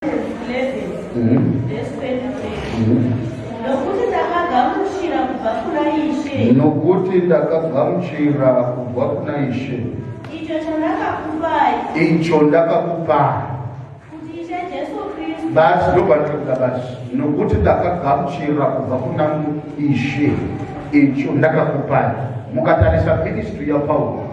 11 verse 23. Nokuti ndakagamuchira kubva kuna Ishe Nokuti ndakagamuchira kubva kuna Ishe icho chandakakupai, icho ndakakupai, kuti Ishe Jesu Kristu Basi, ndopandinokuda basi. Nokuti ndakagamuchira kubva kuna Ishe icho ndakakupai. Mukatarisa ministry yaPauro,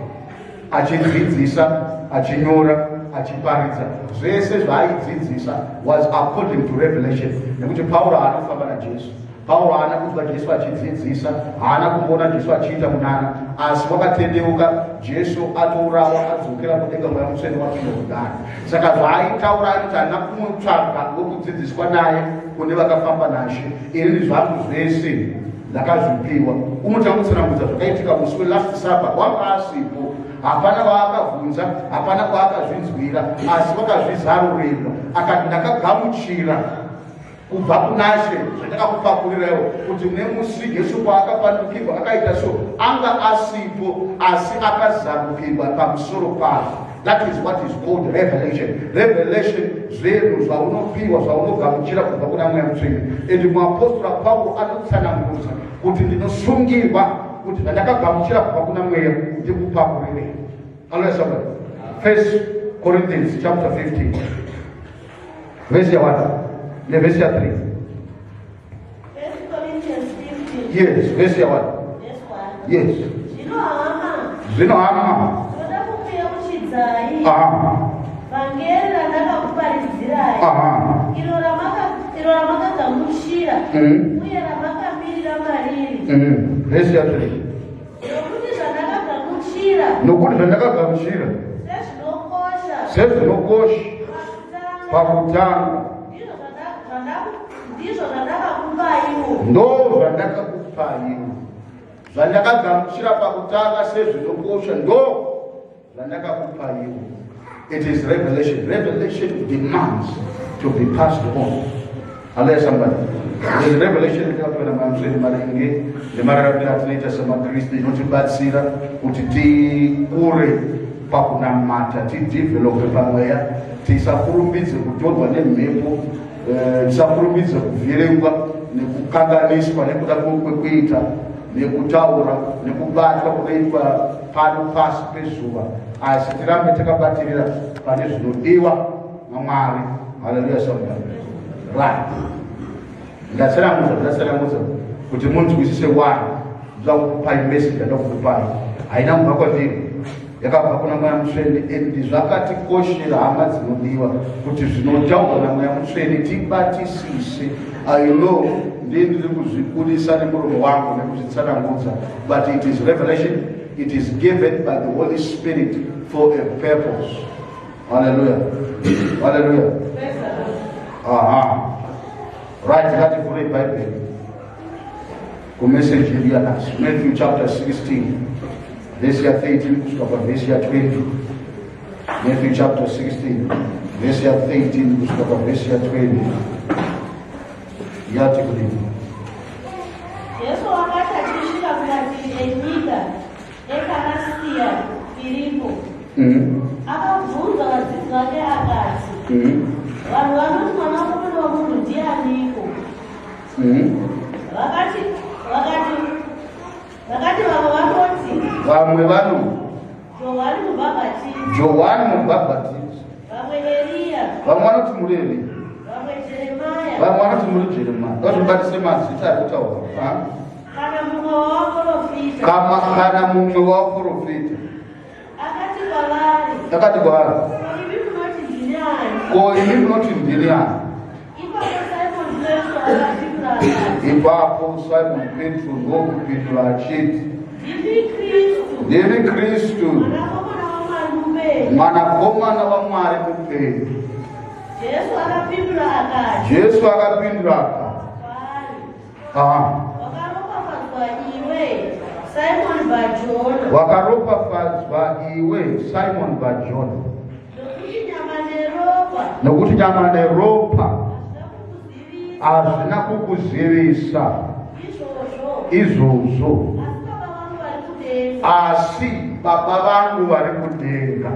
achidzidzisa, achinyora, achiparidza, zvese zvaaidzidzisa was according to revelation, nekuti Pauro haana kufamba naJesu. Pauro haana kunzwa Jesu achidzidzisa, haana kumboona Jesu achiita munana, asi wakatendeuka Jesu atourawa, adzokera kudenga, Mweya Mutsvene wapinda kudaro. Saka zvaaitaura, anoti handina kumutsvaga wekudzidziswa naye kune vakafamba nashe, ini zvangu zvese ndakazvipiwa. Unotanga kutsanangudza zvakaitika musi welast supper. Wanga asipo, hapana vaakabvunza, hapana kwaakazvinzwira, asi vakazvizarurirwa. Akati, "Ndakagamuchira kubva kunashe zvandakakupakurirawo, kuti nemusi Jesu paakapandukirwa akaita so." Anga asipo, asi akazarukirwa pamusoro pazvo. That is what is called revelation. Revelation zvinhu zvaunopiwa, zvaunogamuchira kubva kuna Mweya Mutsvene. And muapostora Pauro anotsanangudza kuti ndinosungirwa kuti zvandakagamuchira kubva kuna Mweya ndikupakurirei. Hallelujah, somebody. First Corinthians chapter 15, verse ya 1 nevhesi ya 3. First Corinthians 15. Yes, verse ya 1. Verse 1. Yes. Zvino hama, Zvino hama, ndoda kukuyeuchidzai vhangeri randakakuparidzirai, iro ramakagamuchira uye ramakamirira mariri. Vhesi ya 3. Nokuti zvandakagamuchira Nokuti zvandakagamuchira sezvinokosha sezvinokosha pakutanga, pakutanga, ndizvo zvandakakupaiwo. Ndo zvandakakupaiwo. Zvandakagamuchira pakutanga sezvinokosha, ndo zvandakakupaiwo. It is revelation. Revelation demands to be passed on. Hallelujah, somebody. There's revelation yatakapiwa naMutsvene maringe nemararamiro atinoita semaKristu, inotibatsira kuti tikure pakunamata, tidevelope pamweya, tisakurumbidze kutorwa nemhepo, tisakurumbidze kuvhiringwa nekukanganiswa nekuda kwekuita nekutaura nekubatwa kunoitwa pano pasi pezuva, asi tirambe takabatirira pane zvinodiwa naMwari. Haleluya, somebody. Right, ndatsanangudza kuti munzwisise why ndoda kukupai message. Ndoda kukupai, haina kubva kwandiri, yakabva kuna Mweya Mutsvene. And zvakatikoshera, hama dzinodiwa, kuti zvinotaurwa naMweya Mutsvene tibatisise. I know ndii ndiri kuzvibudisa nemuromo wangu nekuzvitsanangudza, but it is revelation. It is given by the Holy Spirit for a purpose. Haleluya, haleluya. Aha, right, ngativhure Bhaibheri kumessage yedu yanhasi, Matthew chapter 16, vhesi ya 13 kusvika pavhesi ya 20. Matthew chapter 16, vhesi ya 13 kusvika pavhesi ya 20, yati kudini? Jesu wakati achisvika kumativi enyika eKaisariya Firipo, akabvunza vadzidzi vake akati, "Vanhu vanoti Mwanakomana womunhu ndianiko?" Vakati, "Vamwe vanoti Vamwe vano Johani Mubhabhatidzi, Johani Mubhabhatidzi, vamwe Eriya, vamwe vanoti muri Eriya, vamwe Jeremaya, vamwe vanoti muri Jeremaya." Ngatibatise mazita ari kutaurwa. Ah? kana mumwe wavaprofita." Kana mumwe wavaprofita. Akati kwavari, Akati kwavari, "Imi munoti ndini ani?" "Ko imi munoti ndini ani?" Ipapo Simoni Petro akapindura akati, Ipapo Simon Petro ndokupindura achiti, "Ndimi Kristu, "Ndimi Kristu, Mwanakomana waMwari mupenyu." Mwanakomana waMwari mupenyu." Jesu akapindura akati Jesu akapindura akati kwaari, "Aha. "Wakaropafadzwa iwe, Simoni Bhajona, Wakaropafadzwa iwe, Simon Bhajona, nokuti nyama neropa nokuti nyama neropa hazvina hazvina kukuzivisa kukuzivisa izvozvo, izvozvo, asi Baba vangu vari kudenga." Asi Baba vangu vari kudenga.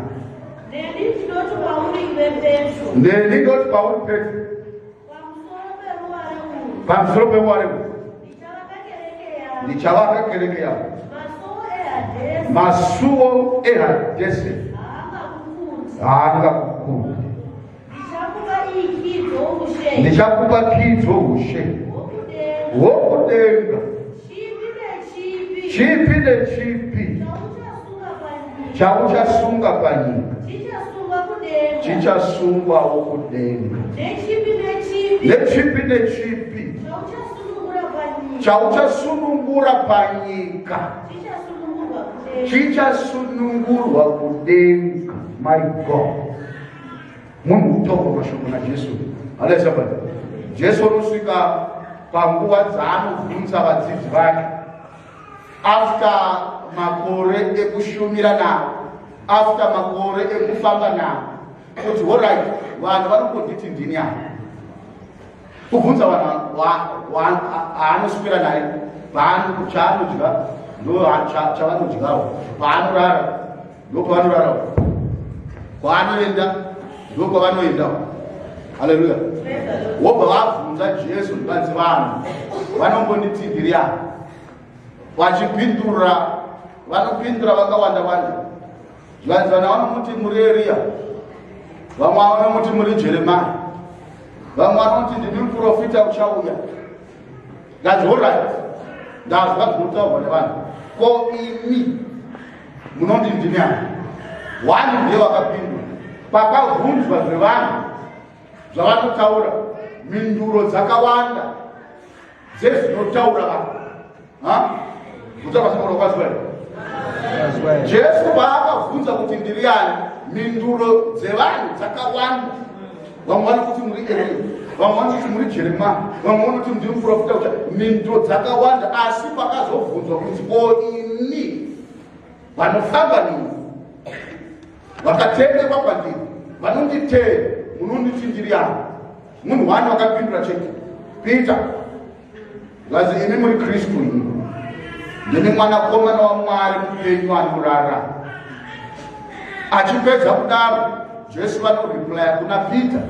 Neni ndinoti kwauri iwe Petro. Neni ndinoti kwauri Petro. Pamusoro peruware urwu. Pamusoro peruware urwu. Ndichavaka kereke yangu. Ndichavaka kereke yangu. Masuo Masuo eHadhesi. Ehadhesi. Haangakukundi. Haangakukundi. Ndichakupa kiyi dzoushe. Ndichakupa kiyi dzoushe. Hwokudenga. Hwokudenga. Chipi nechipi. Chipi nechipi. Chauchasunga panyika. Chauchasunga panyika. Chichasungwa kudenga. Chichasungwawo kudenga. Nechipi nechipi. Nechipi nechipi. Chauchasunungura panyika. Chauchasunungura panyika. Chichasunungurwa kudenga. Chichasunungurwa kudenga. My God. Munhu kutaurwa mashoko naJesu. Haleluya. Jesu unosvika panguva dzaanobvunza vadzidzi vake after makore ekushumira navo, after makore ekufamba navo, kuti alright, vanhu vari kunditi ndini ani? Kubvunza vanhu aanoswera naye, chaanodya ndo chavanodyawo, paanorara ndo pavanorarawo, kwaanoenda ndo kwavanoendawo. Haleluya. Wobva vabvunza Jesu, zvikanzi vanhu vanombonditi ndiri ani? Vachipindura, vanopindura vakawanda wanda. Zvikanzi vana vanomuti muri Eriya, vamwe vanomuti muri Jeremia, vamwe vanoti ndimi muprofita uchauya. Ndanzi alright, ndazwa zvinotaurwa nevanhu, ko imi munoti ndini ani? One ndiye wakapindura. Pakabvunzwa zvevanhu zvavanotaura, minduro dzakawanda dzezvinotaura vanhu. Kutaura here? Jesu paakabvunza kuti ndiri ani, minduro dzevanhu dzakawanda. Vamwe vanoti muri Eriya, vamwe vanoti muri Jeremia, vamwe vanoti ndiri muprofita ucha. Minduro dzakawanda, asi pakazobvunzwa kuti ko ini, vanofamba nini, vakatendekwa kwandiri, vanonditeera, munonditi ndiri ani? Munhu wani wakapindura chete, Peter. Zvanzi imi muri Kristu, imi ndini mwanakomana waMwari mupenyu anorara. Achipedza kudaro, Jesu vanoreplya kuna Peter,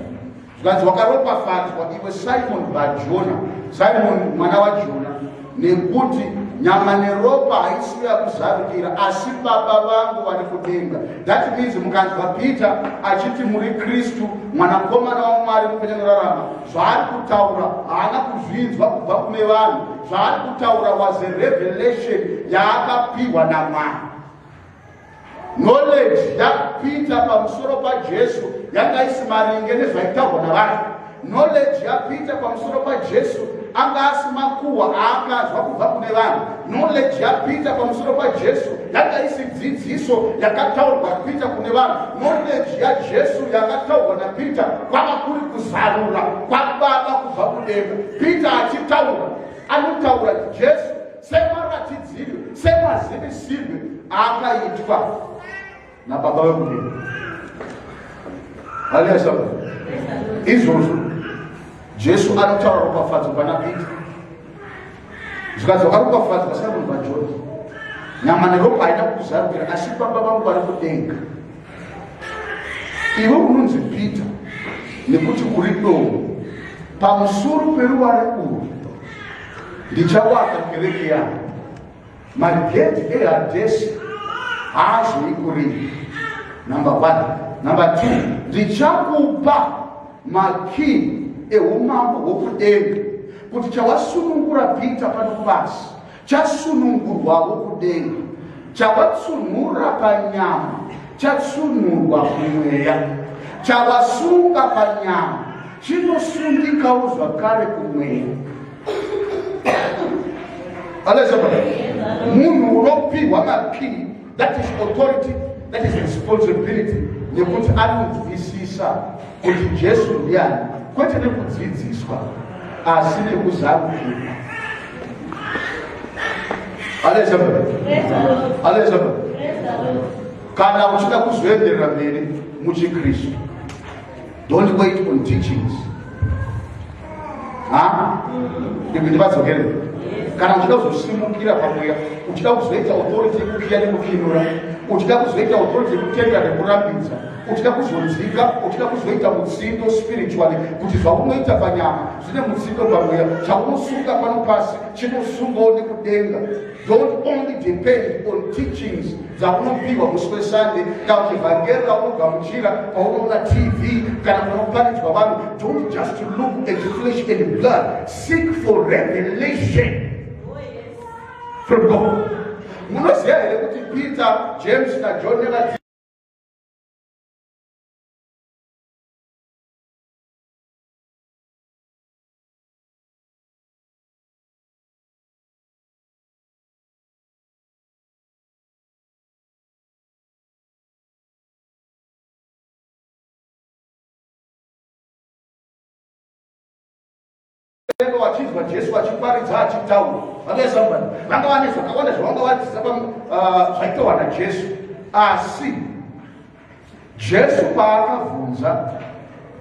zvikanzi wakaropafadzwa iwe Simon Bajona, Simon mwana waJona, nekuti nyama neropa haisi yakuzarukira, asi Baba vangu vari kudenga. That means mukanzwa Peter achiti muri Kristu, mwanakomana waMwari mupenyu anorarama, zvaari kutaura haana kuzvinzwa kubva kune vanhu. Zvaari kutaura was a revelation yaakapiwa naMwari. Knowledge yaPeter pamusoro paJesu yanga isi maringe nezvaitaurwa navanhu. Knowledge yaPeter pamusoro paJesu anga asi makuhwa aakazwa kubva kune vanhu. Knowledge yaPeter pamusoro paJesu yanga isi dzidziso yakataurwa Peter kune vanhu. Knowledge yaJesu yakataurwa naPeter kwava kuri kuzarura kwaBaba kubva kudenga. Peter achitaura, anotaura Jesu semaratidzirwe, semazivisirwe aakaitwa naBaba vekudenga. Haleluya. Izvozvo Jesu anotaura ropafadzo pana Peter, zvikanzi wakaropafadzwa Simon vaJona, nyama neropa haina kukuzarukira, asi Baba vangu vari kudenga. Iwe unonzi Peter nekuti uri dombo, pamusoro peruware urwu ndichavaka kereke yangu, magedhi eHadhesi haazoikuriri. Number one. Number two, ndichakupa makii eumambo hwokudenga, kuti chawasunungura Peter pano pasi chasunungurwawo kudenga, chawatsunhura panyama chatsunhurwa kumweya, chawasunga panyama chinosungikawo zvakare kumweya. Haleluya. Munhu unopiwa makii, that is authority, that is responsibility, nekuti anonzwisisa kuti Jesu ndiani, kwete nekudzidziswa asi nekuzarukirwa. Haleluya. Haleluya. Kana uchida kuzoenderera mberi muchiKristu, don't wait on teachings. Ha, ndivadzokere. Kana uchida kuzosimukira pamweya, uchida kuzoita authority yekukiya nekukinura, uchida kuzoita authority yekutenda nekurambidza. Uchida kuzonzika, uchida kuzoita mutsindo spiritually, kuti zvaunoita panyama zvine mutsindo pamweya. Chaunosunga pano pasi chinosungawo nekudenga. Don't only depend on teachings dzaunopiwa musi weSunday kana kuti vhangeri raunogamuchira paunoona TV kana panoparidzwa vanhu. Don't just look at flesh and blood. Seek for revelation from God. Munoziva here kuti Peter, James naJohn nevadzidzi Vanga vachinzwa Jesu achiparidza achitaura, vakaisa vanga vane zvakawanda zvavanga vadzidza zvaitaurwa naJesu. Asi Jesu paakabvunza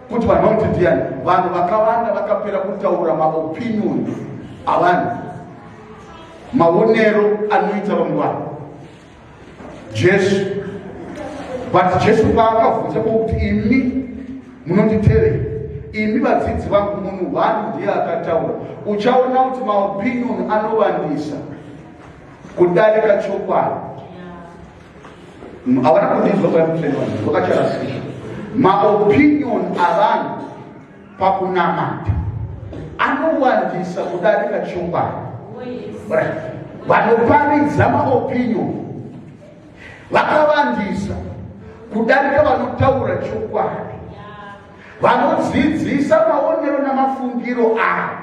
kuti vanhu vanoti ndiani, vanhu vakawanda vakapera kutaura maopinion avanhu, maonero anoita vamwe vanhu Jesu. But Jesu paakabvunza kuti imi munonditevera, imi vadzidzi vangu, munhu one ndiye akataura. Uchaona kuti maopinion anowandisa kudarika chokwadi. Havana kundinzwa kwayamutsvene vanhu vakacharasika. Maopinion avanhu pakunamata anowandisa kudarika chokwadi. Vanoparidza maopinion vakawandisa kudarika vanotaura chokwadi. Vanodzidzisa maonero namafungiro avo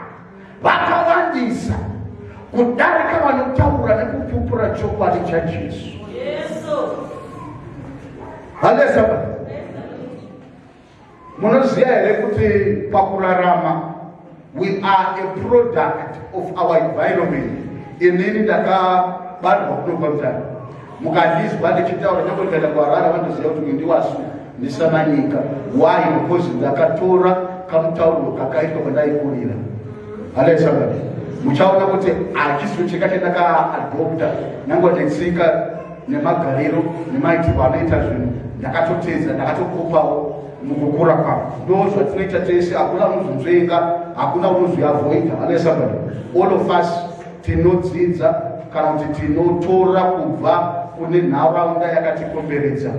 vakawandisa kudarika vanotaura nekupupura chokwadi chaJesu. Haleluya. Munoziva here kuti pakurarama we are a product of our environment. Inini ndakabarwa kuno kwaMutare, mukandizwa ndichitaura nyangwe ndikaenda kuHarare vandoziva kuti uyu ndiWasu ndiSamanyika. Why? Because ndakatora kamutauro kakaitwa kwandaikurira. Haleluya. Muchaona kuti hachisicho cheka chandakaadopta, nyangwe netsika nemagariro nemaitirwo anoita zvinhu ndakatotedza, ndakatokopawo mukukura kwangu. Ndo zvatinoita tese, hakuna unozvinzvenga, hakuna unozviavoida. Haleluya somebody. All of us tinodzidza kana kuti tinotora kubva kune nharaunda yakatikomberedza,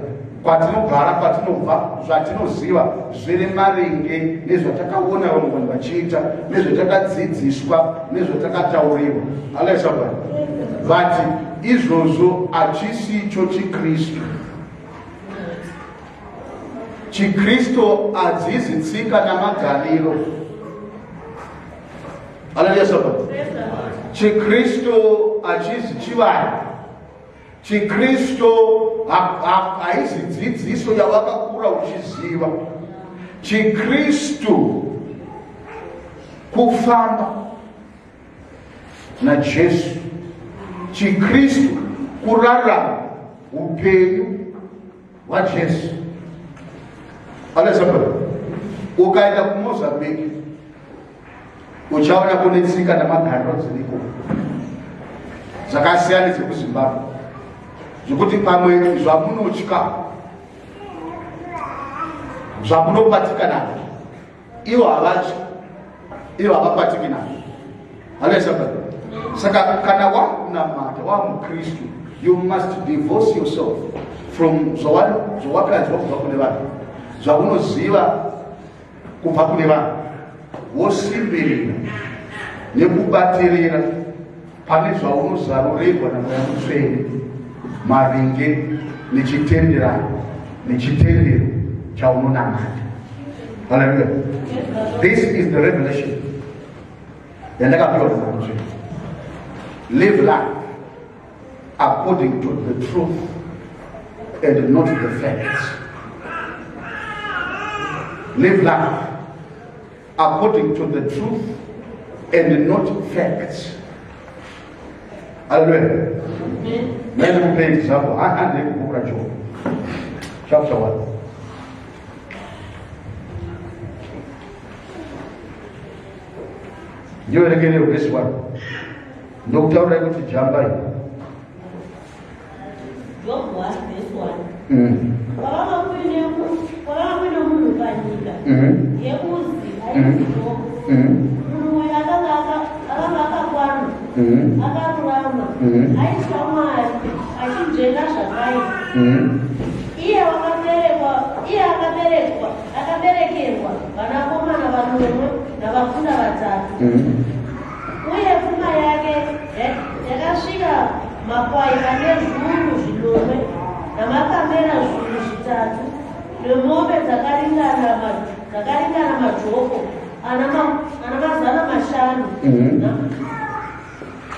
kwatinogara, kwatinobva, zvatinoziva zviri maringe nezvatakaona vamwe vanhu vachiita, nezvatakadzidziswa, nezvatakataurirwa. Haleluya somebody. But izvozvo hachisicho chiKristu. ChiKristu hadzizi tsika namagariro. Haleluya somebody. ChiKristu hachizi chivanhu. ChiKristu haizi dzidziso yawakakura uchiziva. ChiKristu kufamba naJesu. ChiKristu kurarama upenyu hwaJesu. Haleluya somebody. Ukaenda kuMozambique uchaona kune tsika namagariro dziriko dzakasiyana dzekuZimbabwe, zvekuti pamwe zvamunotya, zvamunobatika nazvo, ivo havatyi, ivo havabatiki nazvo. Haleluya somebody. Saka kana wakunamata wamuKristu, you must divorce yourself from zvawakanzwa kubva kune vanhu, zvaunoziva kubva kune vanhu, wosimbirira nekubatirira pane zvaunozarurirwa naMweya Mutsvene maringe nechitenderano nechitendero chaunonamata. Haleluya. This is the revelation yandakapiwa naMweya Mutsvene. Live life according to the truth and not the facts. Live life according to the truth and not facts. Hallelujah. Let me play example. I book of Job, chapter 1. Ndiverengerewo verse 1. Ndokutaurirai kuti jambai. Job 1 verse 1. Kwakanga kuine yeUzi ainzi Jobho. Munhu uyu akanga akakwana, akarurama, aitya Mwari, achinzvenga zvakaipa. Iye wakaberekwa, iye akaberekwa, akaberekerwa vanakomana vanomwe navakunda vatatu. Uye pfuma yake yakasvika makwai ane 7,000 namakamera 3,000 nemombe dzakaringana majoko ana 500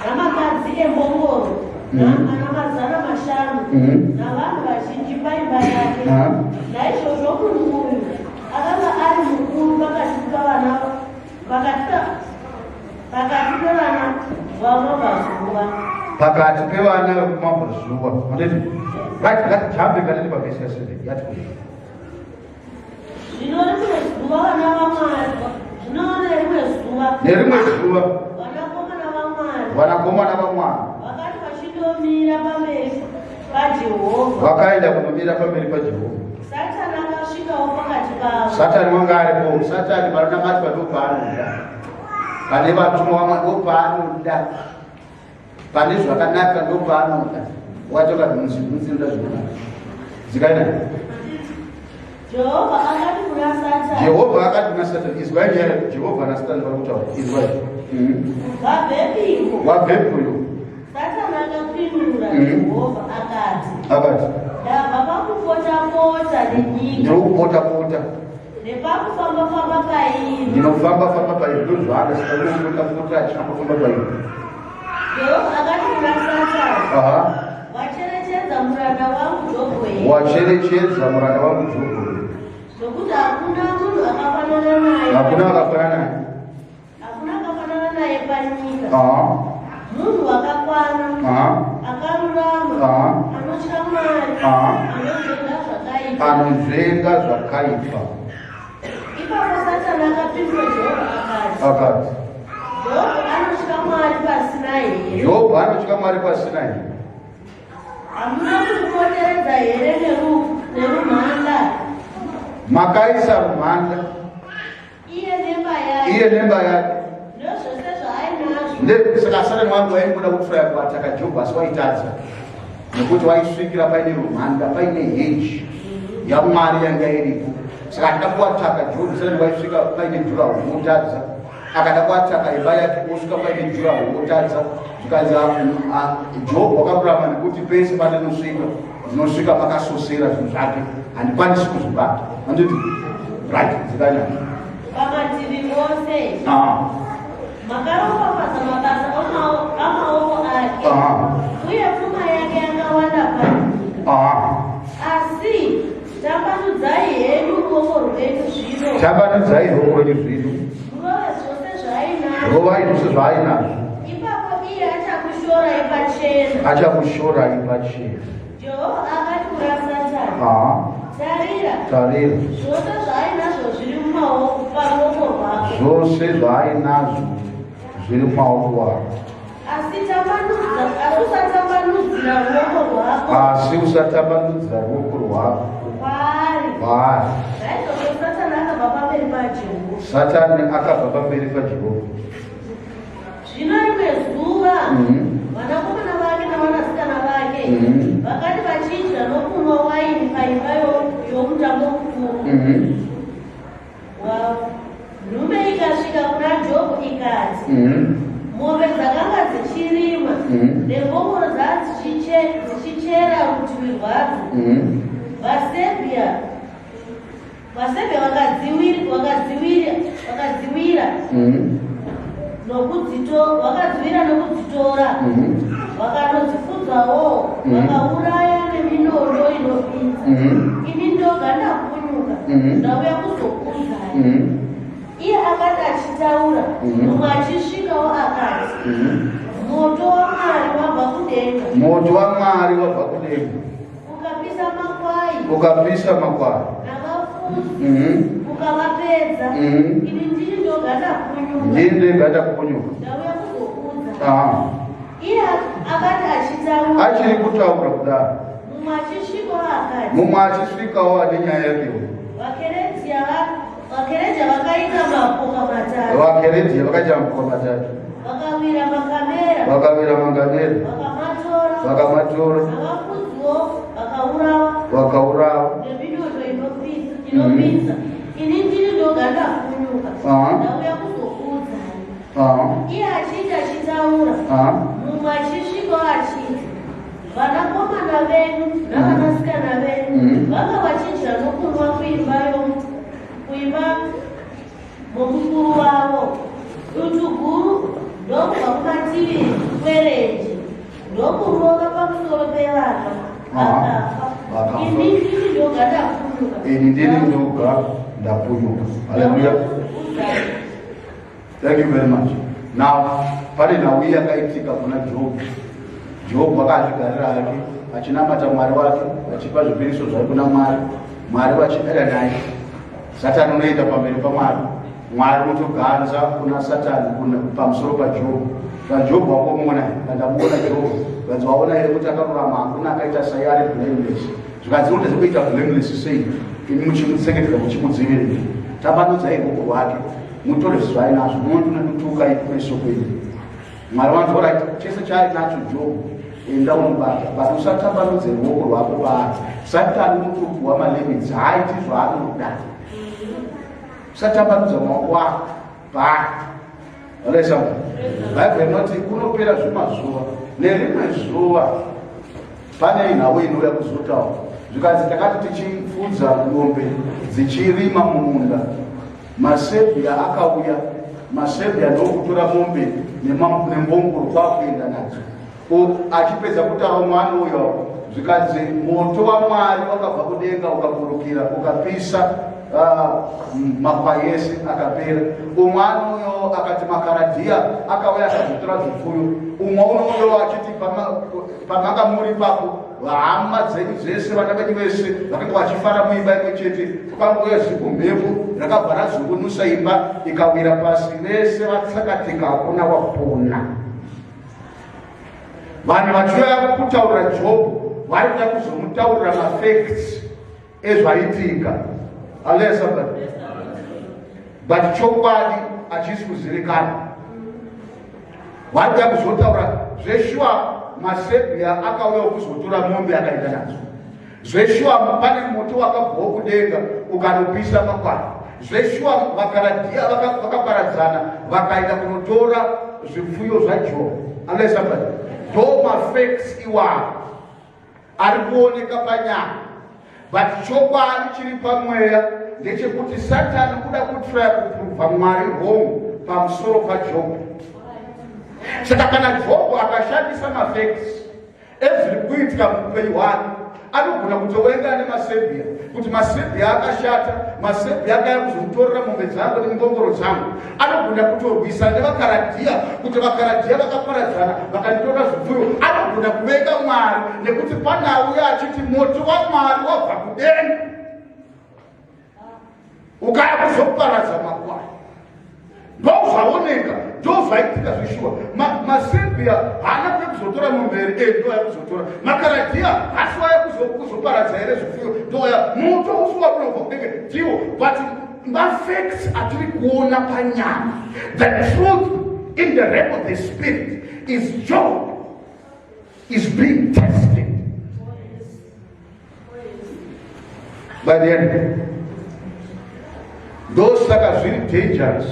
namakadzi embongoro ana 500 navanhu vazhinji paimba yake. Naizvozvo munhu uyu akanga ari mukuru pakati pavana pakati pevana vamabvazuva. Pakati pevana vekumabvazuva, handiti? Right, ngatijambe ngatiti pavhesi ya7 yati kudii? Zvino rimwe zuva vana vaMwari, zvino nerimwe zuva Nerimwe zuva vanakomana vaMwari vanakomana vaMwari vakati vachindomira pamberi paJehovha, vakaenda kunomira pamberi paJehovha, Satani akasvikawo pakati pavo. Satani wanga aripo. Satani panonamatwa ndo paanoda, pane vatumwa vamwe ndo paanoda, pane zvakanaka ndo paanoda. Watoka nhunzi, nhunzi inoda zvakanaka. Dzikaina. Jehovha akati kuna Satani, Jehovha akati kuna Satani, izwai nyaya, Jehovha naSatani vari kutaura, izwai. Wabvepiko? Wabvepiko? Satani akapindura Jehovha akati, Akati, ndabva pakupota-pota nenyika, ndiri kupota-pota, nepakufamba-famba pairi. Ndinofamba-famba pairi. Ndo zvaada saka, ndinopota-pota achifamba-famba pairi. Jehovha akati kuna Satani, wacherechedza muranda wangu Jobho here? Wacherechedza muranda wangu Jobho? Zvokuti hakuna munhu akafanana naye. Hakuna akafanana naye. Hakuna akafanana naye panyika, munhu wakakwana, akarurama, anotya Mwari, anonzvenga zvakaipa. Anonzvenga zvakaipa. Ipapo Satani akapindura Jehovha akati, Akati, Jobho anotya Mwari pasina here? Jobho anotya Mwari pasina here? Hamuna kumupoteredza here nerumhanda, Makaisa rumhanda, iye nemba yake, iye nemba yake, nezvose zvaainazvo? Saka Satani wangu waingoda kutraya kuataka Jobho, asi waitadza nekuti waisvikira paine rumhanda, paine hedge yaMwari yanga iripo. Saka achida kuataka Jobho, Satani waisvika paine durawall, wotadza. Akada kuataka imba yake, osvika paine durawall, wotadza. Zvikanzi, Jobho wakarurama nekuti pese pandinosvika ndinosvika pakasosera zvinhu zvake, handikwanisi kuzvibata, handiti? Right, dzikanyanya. Pamativi ose makaropafadza mabasa amaoko ake, uye pfuma yake yakawanda panyika. Asi tambanudzai henyu ruoko rwenyu zvino, Tambanudzai ruoko rwenyu zvino, murove zvose zvaainazvo. Rovai zvose zvaainazvo. Ipapo iye achakushorai pachena. Achakushorai pachena. Jehovha akati kuna Satani, Tarira, Tarira, zvose zvaainazvo zviri mumaoko paruoko rwako. Zvose zvaainazvo zviri mumaoko ako. Asi usatambanudzira ruoko rwako Asi usatambanudzira ruoko rwako kwaari. kwaari. Naizvozvo Satani akabva pamberi paJehovha. Satani akabva pamberi paJehovha. Zvino rimwe zuva vanakomana vake navanasikana vake vakati vachidya nokunwa waini paimba yomutambo mukuru wavo, nhume ikasvika kuna Jobho ikati, mombe dzakanga dzichirima nembongoro dzaa dzichichera rutivi rwadzo, vaSebhia vakadziwira nokudzitora, vakanodzifudzawo, vakauraya neminondo inopinza. Ini ndoga ndapunyuka, ndauya kuzokuudzai. Iye akati achitaura, mumwe achisvikawo akati, moto waMwari wabva kudenga, Moto waMwari wabva kudenga, ukapisa makwai ukapisa makwai navafudzi, ukavapedza. Ini ndini ndoga ndapunyuka, Ndini ndega ndapunyuka, ndauya kuzokuudza. Iye akati achitaura, Achiri kutaura kudaro, mumwe achisvikawo akati, mumwe achisvikawo ane nyaya yakewo. VaKeretia VaKeredhiya vakaita mapoka matatu. VaKeredhiya vakaita mapoka matatu. Vakawira makamera. Vakawira makamera. Vakamatora. Vakamatora. Navafudziwo vakaurawa. Vakaurawa. Neminondo inopisa. Inopisa. Ini ndini ndoga ndapunyuka. Ndauya kuzokuudzai. Iye achiti achitaura. Mumwe achisvikawo achiti vanakomana venyu navanasikana venyu vanga vachidya nokunwa kuimba kuimba momukuru wavo. Dutu guru ndokubva kumativi kwerenje ndokurova pamusoro pevana vakafa. Ini ndini ndoga ndapunyuka. Ini ndini ndoga ndapunyuka. Haleluya. Thank you very much. Now, pane nhau iyi yakaitika kuna Job. Job akazvigarira hake achinamata Mwari wake, achipa zvipiriso zvake kuna Mwari. Mwari vachidada naye. Satani unoenda pamberi paMwari. Mwari unotoganza kuna Satani pamusoro paJob. VaJob wakomuona, kandamuona Job. Vanzi waona here kuti akarurama, hakuna akaita sai ari blameless. Zvikanzi unotadza kuita blameless sei imi muchimutsengetedza muchimudzivirira. Tambanudzai ruoko rwake mutore zvaainazvo munotuka kumeso kwenyu. Mwari vanoti alright, chese chaainacho Job enda unobata, but usatambanudze ruoko rwako paari. Satani unotopuwa malimits, haaiti zvaanoda. Usatambanudza maoko ako paari. Alright, Bhaibheri rinoti kunopera zvimazuva nerimwe zuva pane nhau inouya kuzotaura zvikanzi takati tichifudza mombe dzichirima mumunda masebhia akauya masebhia ndokutora mombe nembongoro kwakuenda nadzo. Achipedza kutaura mwana uyo zvikanzi moto waMwari wakabva kudenga ukaburukira ukapisa makwai ese akapera. Umwe uyo akati makaradhiya akauya akazotora zvipfuyo. Umwe uno achiti pamanga muri ipapo hama dzenyu dzese vana venyu vese vakanga vachifara muimba imwe chete, kwakangouya zikumhepo rakabva razungunusa imba ikawira pasi, vese vatsakatika, hakuna wapona. Vanhu vachiuya kutaurira Job vari kuda kuzomutaurira mafacts ezvaitika. Haleluya somebody. But chokwadi hachisi kuzivikanwa. Vari kuda kuzotaura zveshuwa masebhia akauya kuzotora mombe akaenda nadzo. Zveshuwa pane moto wakabvawo kudenga ukanopisa makwai. Zveshuwa vakaradhia vakaparadzana vakaenda kunotora zvipfuyo zvaJob. Haleluya somebody. Ndo mafacts iwawo ari kuoneka panyama, but chokwadi chiri pamweya ndechekuti Satani kuda kutraya kuprova Mwari wrong pamusoro paJob. Saka kana Job akashandisa mafacts ezviri kuitika muupenyu hwake, anogona kutowenga nemasebhia kuti masebhia akashata, masebhia akaya kuzomutorera mombe dzangu nembongoro dzangu. Anogona kutorwisa nevakaradhia kuti vakaradhia vakaparadzana vakanditora zvipfuyo. Anogona kuvenga Mwari nekuti panauya achiti moto waMwari wabva kudenga ukaya kuzoparadza makwai. Ndozvaoneka, ndozvaitika zveshuwa. Masebhia haana kuya kuzotora mombe here? Ndoya kuzotora. Makaradhia hasi waya kuzoparadza here zvipfuyo? Ndoya moto usi wakunobva kudenga ndiwo. But mafacts atiri kuona panyama, the truth in the realm of the spirit is Job is being tested by the enemy. Ndosaka zviri dangerous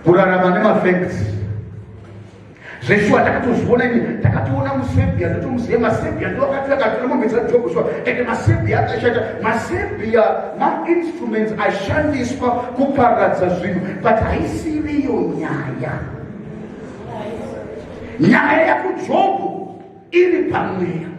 kurarama nemafacts. Zveshuwa takatozviona ini, takatoona musebhia, ndotomuziva masebhia ndo akati akatora mombe dzaJob shuwa. Ende masebhia akashata. Masebhia mainstruments ashandiswa kuparadza zvinhu, but haisiriyo nyaya. Nyaya yakuJobhu iri pamweya.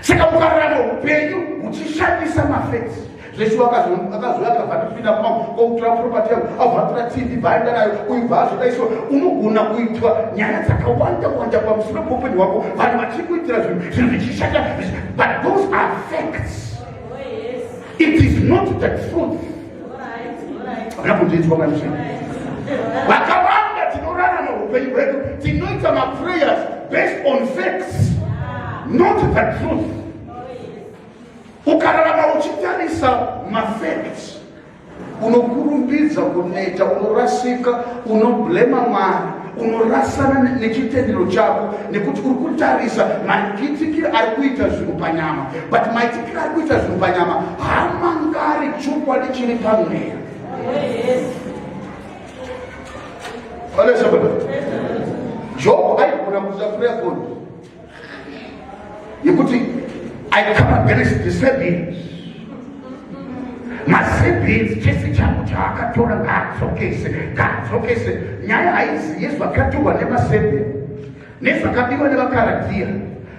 Saka ukararama upenyu uchishandisa mafacts, zveshuwa akazouya akabva ndipinda mumao kokutora property yangu, abva atora TV bvaenda nayo, uyu bva azodaiswa. Unogona kuitwa nyaya dzakawanda wanda pamusoro peupenyu hwako, vanhu vachikuitira zvinhu, zvinhu zvichishata, but those are facts. It is not the truth. Vakakundinzwa manje. Vakawanda tinorarama upenyu hwedu tinoita maprayers based on facts, not the truth. Ukararama uchitarisa mafacts, unokurumbidza kuneta, unorasika, unoblema Mwari, unorasana nechitendero chako nekuti uri kutarisa maitikiro ari kuita zvinhu panyama, but maitikiro ari kuita zvinhu panyama haamangari chokwadi chiri pamweya. Job aigona kuita prayer point yekuti I come against the Sabians. MaSabians chese changu chaakatora ngaadzokese, ngaadzokese. Nyaya haizi yezvakatorwa nemaSabian, nezvakabiwa nevaKaradhiya,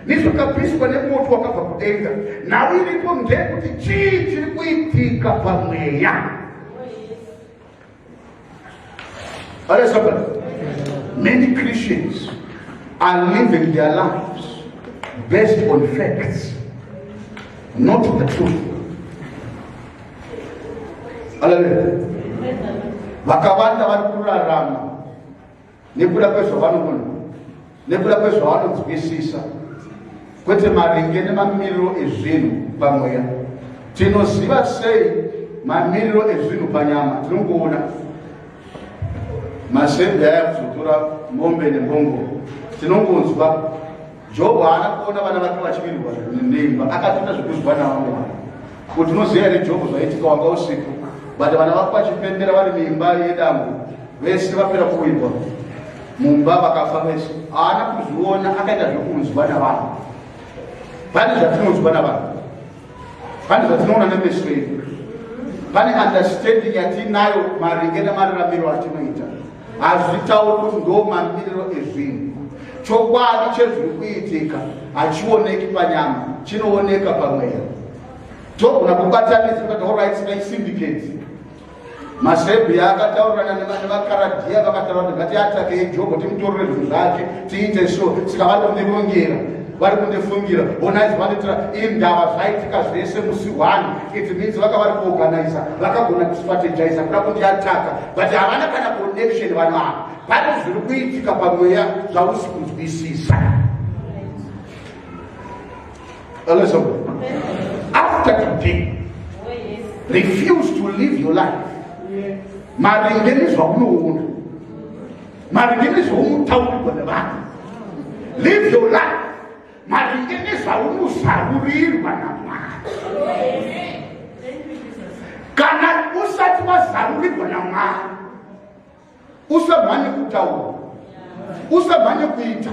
nezvakapiswa nemoto wakabva kudenga. Nhau iripo ndeyekuti chii chiri kuitika pamweya. Many Christians are living their lives based on facts, not the truth. Hallelujah. Vakawanda vari kurarama nekuda kwezvavanoona, nekuda kwezvavanonzwisisa, kwete maringe nemamiriro ezvinhu pamweya. Tinoziva sei mamiriro ezvinhu panyama? Tinongoona masembe aya kuzotora mombe nembongoro, tinongonzwa. Jobho haana kuona vana vake vachivirwa neimba, akatoita zvekuzwa navamwe vanhu. Kuti unoziva here Jobho zvaitika wanga usipo, but vana vako vachipembera vari muimba yedambo, vese vapera kuwirwa mumba vakafa vese. Haana kuzviona, akaita zvekunzwa navanhu. Pane zvatinonzwa navanhu, pane zvatinoona nemeso edu, pane understanding yatinayo maringe nemararamiro atinoita. Hazvitauri kuti ndo mamiriro ezvinhu. Chokwadi chezviri kuitika hachioneki panyama, chinooneka pamweya. Togona kubatanidza kuti alright, syndicate maSebhiya akataurirana nevaKaradhiya, vakataura kuti ngatiatakei Jobho, timutorere zvinhu zvake, tiite so. Saka vari kundirongera, vari kundifungira, onaizi vanditora indava. Zvaitika zvese musi one, it means vaka vari kuorganiza, vakagona kustrategiza kuda kundiataka, but havana kana connection vanhu ava. Pane zviri kuitika pamweya zvausi kunzwisisa. Hello, after today, refuse to live your life maringe nezvaunoona, maringe nezvaunotaurirwa nevanhu. Live your life maringe nezvaunozarurirwa naMwari. Kana usati wazarurirwa naMwari, usamhanye kutaura, usamhanye kuita,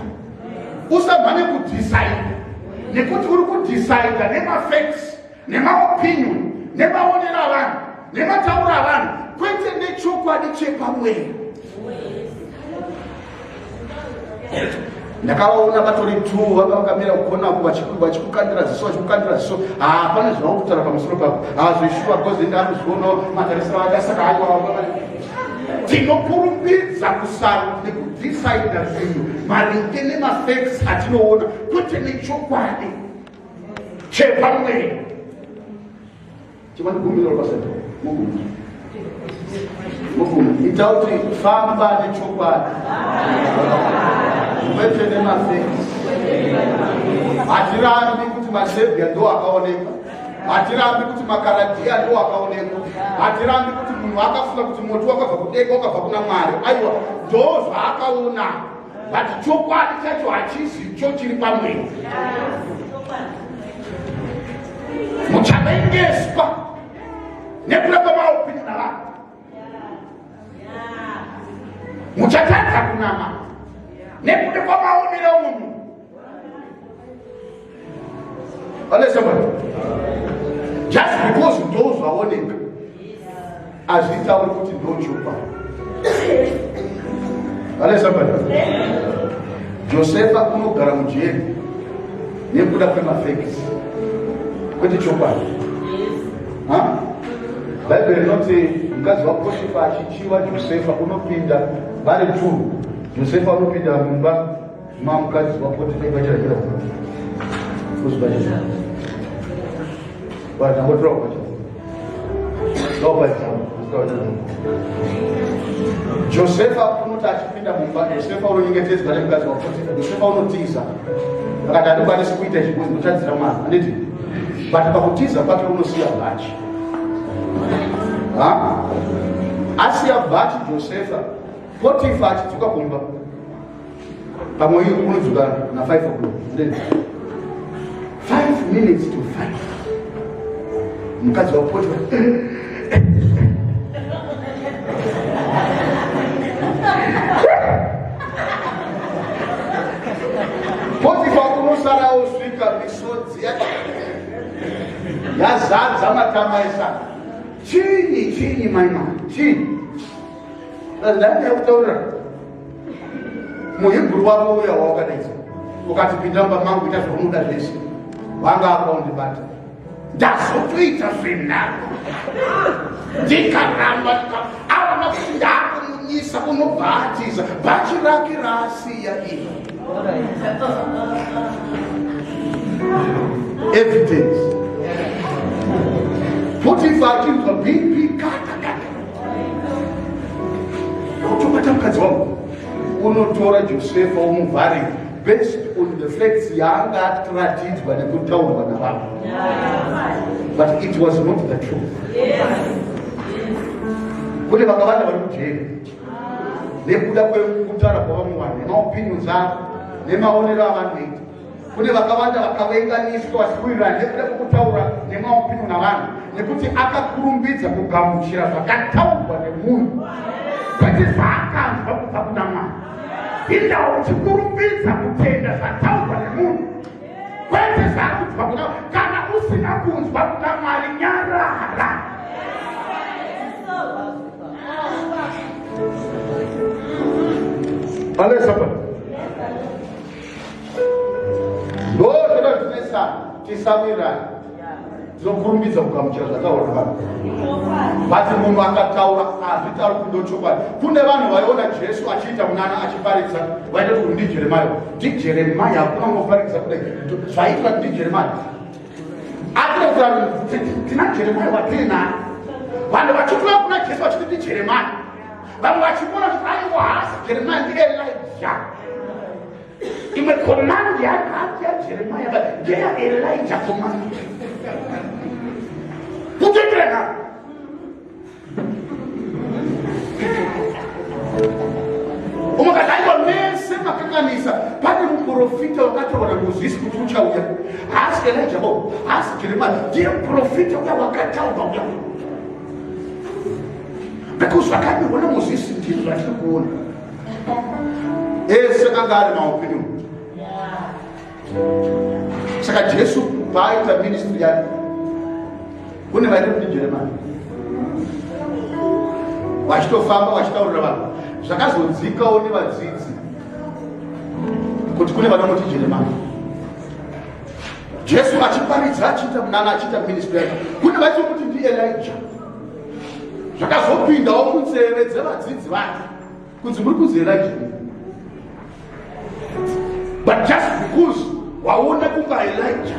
usamhanye kudhisaida, nekuti uri kudhisaida nemafacts, nemaopinion, nemaonero avanhu, nematauro avanhu, kwete nechokwadi chepamweya. Ndakavaona vatori two, vanga vakamira kukonako vachikukandira ziso, vachikukandira ziso. Hapana zvava kutaura pamusoro pako, hazvishuwa, because ndakuzvionawo matarisiro ake. Saka aiwa, tinokurumbidza kusaru nekudhisaida zvinhu maringe nemafacts atinoona, kwete nechokwadi chepamweya. Chimandigumbiro pasenta mugumi mugumi, ita kuti famba nechokwadi, kwete nemafacts. Hatirambi kuti maSebhiya ndo akaonekwa, hatirambi kuti maKaradhiya ndo akaonekwa, hatirambi kuti munhu akafunga kuti moto wakabva kudenga wakabva kuna Mwari. Aiwa, ndo zvaakaona, but chokwadi chacho hachizicho chiri pamweya. Muchavengeswa nekuda kwemaopinion avanhu, muchatadza kunama nekuda kwamaonero omunhu. Alesabani, just because ndo zvaoneka hazvitauri kuti ndo chokwadi. Alesabani, Josefa unogara mujeri nekuda kwemafacts, kwete chokwadi. Bhaibheri rinoti mukadzi waPotifa achichiva Josefa, unopinda vari two. Josefa unopinda mumba mamukadzi waPotifa ibachirachira kuzibachira vanangotora kubacha. Josefa unoti achipinda mumba, Josefa unonyengetedzwa nemukadzi waPotifa. Josefa unotiza, akati handikwanisi kuita izvi because ndotadzira Mwari, handiti? But pakutiza kwake unosiya bhachi. Ha? Asiya bhachi Josefa, Potifa achidzoka kumba. Pamwe iye unodzoka na 5 o'clock. 5 minutes to 5. Mukadzi wa Potifa Potifa unosara osvika misodzi yazadza matama esaka. Chinyi chinyi mai mama chinyi ndanga kutaurira muhibhuru wako uya wawakadaidza ukati pinda mumba mangu ita zvaunoda zvese wanga akaundibata ndazotoita zvenharo ndikaramba aona kuti ndakumunyisa unobva atiza bhachi rake raasiya iri evidence potifa achinzwa bp kata kata utobata mukadzi wangu unotora josefa womuvharira based on the facts yaanga atiratidzwa nekutaurwa navanhu but it was not the truth. Kune vakawanda vari kujeri nekuda kwekutaura kwavamwe vanhu nemaopinions avo nemaonero avanoita. Kune vakawanda vakavenganiswa vasiwirirana nekuda kwekutaura nemaopinion avanhu nekuti akakurumbidza kugamuchira zvakataurwa nemunhu kwete zvaakanzwa kubva kuna Mwari. Indawo uchikurumbidza kutenda zvataurwa nemunhu kwete zvakunzwa kuna kana usina kunzwa kuna Mwari nyarara. Hello, somebody. Ndo zvinotinetsa tisawirirane tinokurumbidza kugamuchira zvataura vanhu but munhu akataura hazvitauri kuti ndochokwadi. Kune vanhu vaiona Jesu achiita munana achiparidza vaita kuti ndiJeremaya ndiJeremaya hakuna ungoparidza kudai zvaitwa ndiJeremaya atinotaura tina Jeremaya watinaye vanhu vachitouya kuna Jesu vachiti ndiJeremaya vamwe vachimona kuti aiwa haasi Jeremaya ndiElija. Imwe command yakati yaJeremaya ndeyaElija command kutoitirana umwe kati aiwa mese makanganisa pane muprofita wakataura naMozisi kuti uchauya haasi Elija bo haasi Jeremaya ndiye muprofita uya wakataurwa uya because zvakanyorwa naMozisi ndizvo zvatiri kuona ese anga ari maopinion. Saka Jesu paaita ministry yake kune vaida kuti Jeremia vachitofamba vachitaurira vanhu zvakazodzikawo nevadzidzi kuti kune vanongoti Jeremia. Jesu achiparidza achiita munana achiita ministry yake kune vaitokuti ndiElija. Zvakazopindawo munzeve dzevadzidzi vake kunzi muri kunzi Elijah, but just because waona kunga Elijah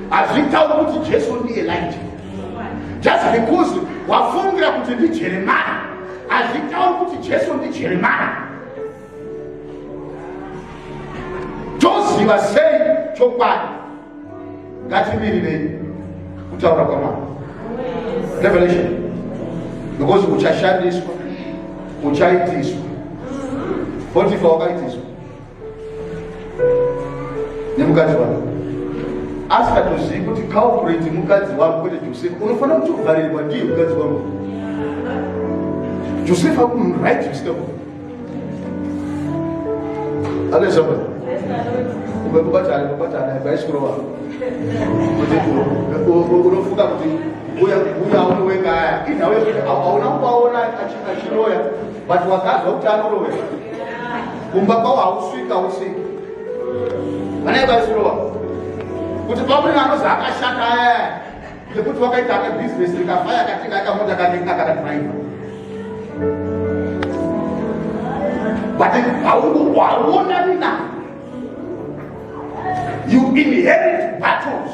hazvitauri kuti Jesu ndi Elijah. Just because wafungira kuti ndiJeremaya hazvitauri kuti Jesu ndiJeremaya. Toziva sei chokwadi? Ngatimirirei kutaura kwaMwari, revelation, because uchashandiswa, uchaitiswa. Potifa wakaitiswa nemukadzi wake asikatozivi kuti culprit mukadzi wangu kwete Josefa. Unofanira kutovharirwa ndiye mukadzi wangu Josefa right mistake. Hello, somebody. Kubatana, kubatana, bhaisikurova. Kuti unofunga kuti uya uya aunowenga aya inhau yekuti hauna kuvaona achiroya but wakazwa kuti anoroya kumba kwavo hausvika hausviki vanenge vaisirowa kuti pamunenge anozi akashata aya nekuti wakaita ake business rikafaya akatenga akamota kake akadriver but hauonani naye. You inherit battles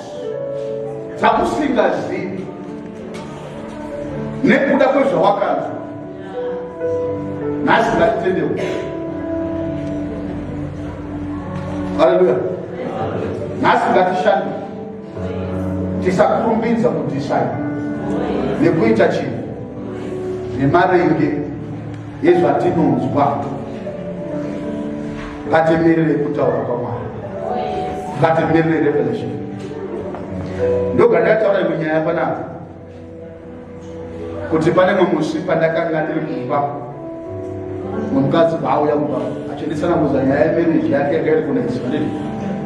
dzamusingazivi nekuda kwezvawakanzwa. Nhasi ngatitendewo. Haleluya. Nhasi ngatishande. Tisakurumbidza kudecide nekuita chinhu nemaringe yezvatinonzwa. Ngatimirire kutaura kwaMwari, ngatimirire revelation. Ndoga ndataura imwe nyaya panapa kuti pane mumwe musi pandakanga ndiri kumba, mukadzi paauya kumba achinditsanangudza nyaya yemarriage yake yanga iri kunetsa,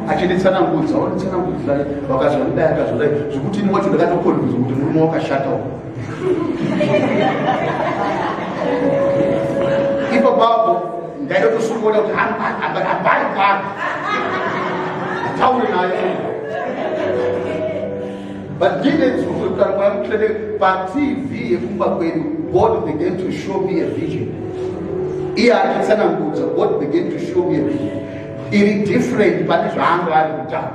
achinditsanangudza onditsanangudza vakazondidai akazodai zvekuti ini wacho ndakatokonzwa kuti murume wakashata uku. Ipo papo ndaitotosungoda kuti habari pano ataure naye, but ndine kana Mweya Mutsvene paTV yekumba kwedu, God began to show me a vision. Iye achitsanangudza, God began to show me a vision iri different pane zvaanga ari kutaura.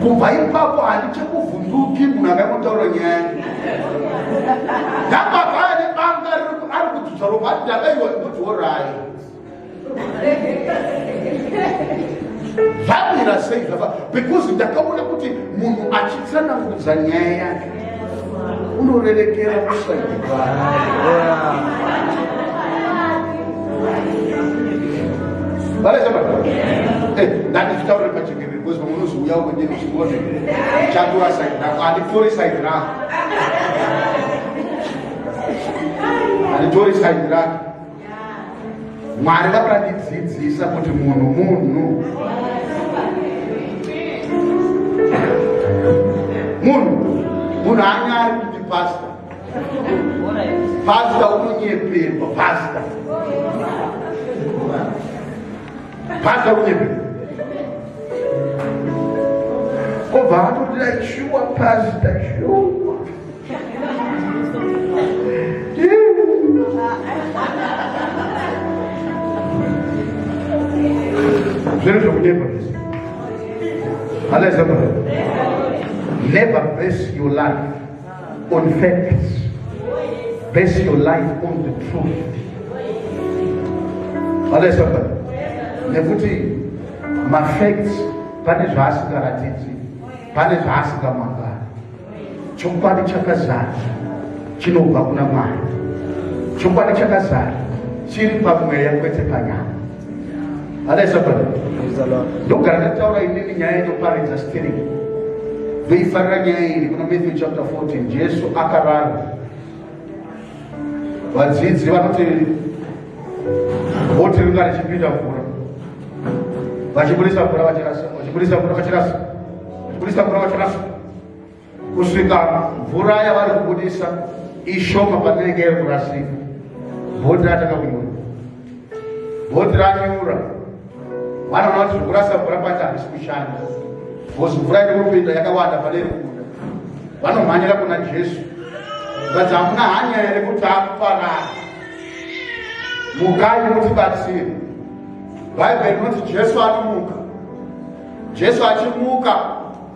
Kubva ipapo handichekuvhunduki munhu akangotaura nyaya. Ndababa ane banga ari kudzudza ropa, ati ndakaiwa ndoti worai zvamira sei zvafa, because ndakaona kuti munhu achitsanangudza nyaya yake unorerekera kuside kwake. Ndandichitaurire pachekerere because vamwe unozouya ukwende uchingone chatora side rako. Handitori side rako, handitori side rake. Mwari vakandidzidzisa kuti munhu munhu munhu munhu anyari kuti pasta pasta unonyeperwa, pasta pasta unonyeperwa. Obva atotira shuwa, pasta shuwa. Zvinhu zvokunyepa izvi. Haleluya. Never base your life on facts, base your life on the truth. Haleluya. Nekuti mafacts pane zvaasingaratidzi, pane zvaasingamangari. Chokwadi chakazara chinobva kuna Mwari. Chokwadi chakazara chiri pamweya, kwete panyama. Haleluya. Ndogara ndataura inini nyaya inoparidza steering. Ndoifarira nyaya iri kuna Matthew chapter 14. Jesu akarara, vadzidzi vanoti bhoti ringa richipinda mvura, vachibudisa mvura vachirasa, vachibudisa mvura vachirasa, vachibudisa mvura vachirasa, kusvika mvura yavari kubudisa ishoma panenge iri kurasika. Bhoti ratanga kunyura, bhoti ranyura. Vanoona kuti zvekurasa mvura pacho handisi kushanda because mvura iri kupinda yakawanda pane iri kubuda. Vanomhanyira kuna Jesu, but hamuna hanya here kuti akuparara? Mukai mutibatsire. Bhaibheri rinoti Jesu anomuka. Jesu achimuka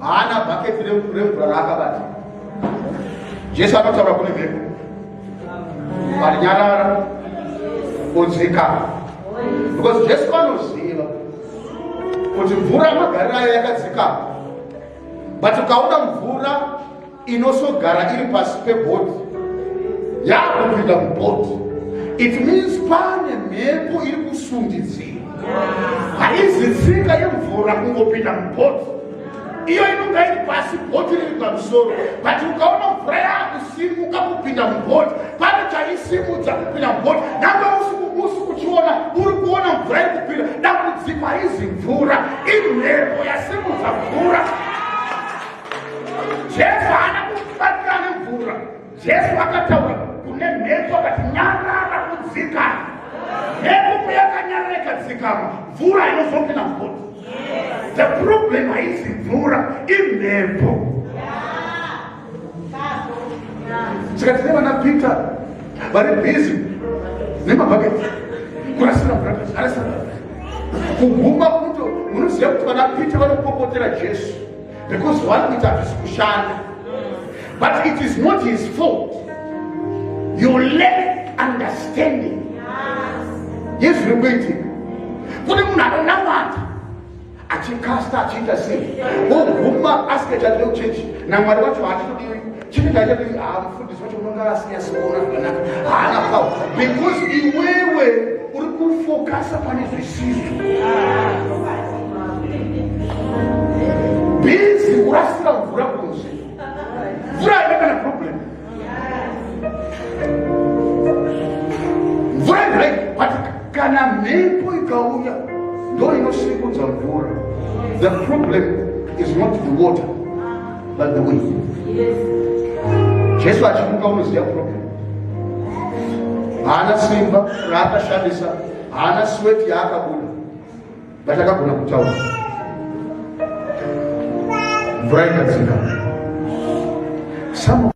haana bhaketi remvura raakabata. Jesu anotaura kune mhepo, arinyarara, kudzika, because Jesu vanoziva kuti mvura magariro ayo yakadzikama. But ukaona mvura inosogara iri pasi pebhoti yaakupinda mubhoti, it means pane mhepo iri kusundidzira. Haizi tsika yemvura kungopinda mubhoti. Iyo inonga iri pasi, bhoti riri pamusoro. But ukaona mvura yaakusimuka kupinda mubhoti, pane chaisimudza kupinda mubhoti. Nanga usi kuchiona, uri kuona mvura iri kupinda. Dambudziko haizi mvura, imhepo yasimudza mvura. Jesu haana kubatira nemvura. Jesu akataura kune mhepo akati, "Nyarara, kudzikama." Mhepo payakanyarara ikadzikama, mvura inozopinda mubhoti. The problem haisi mvura, imhepo. Saka tine vana Peter vari busy nemabhaketi kurasira mvura, arasira kuguma kuto. Munoziva kuti vana Peter vanopopotera Jesu because vari kuita hazvisi kushanda, but it is not his fault. You lack understanding yezviri kuitika. Kune munhu anonamata. Achikasta achiita sei, woguma asingachadire kuchechi namwari wacho haachitodiwi. Chete chaachadiwi, haa, mufundisi wacho unonga asinyasikuona zvakanaka, haana power, because iwewe uri kufokasa pane zvisizvo, busy kurasira mvura kunze. Mvura haina kana problem, mvura right, but kana mhepo ikauya ndo inosimudza mvura. The problem is not the water but the wind. Jesu achimuka, unoziva problem, haana simba raakashandisa, haana sweat yaakabuda, but akagona kutaura, mvura ikadzika. Some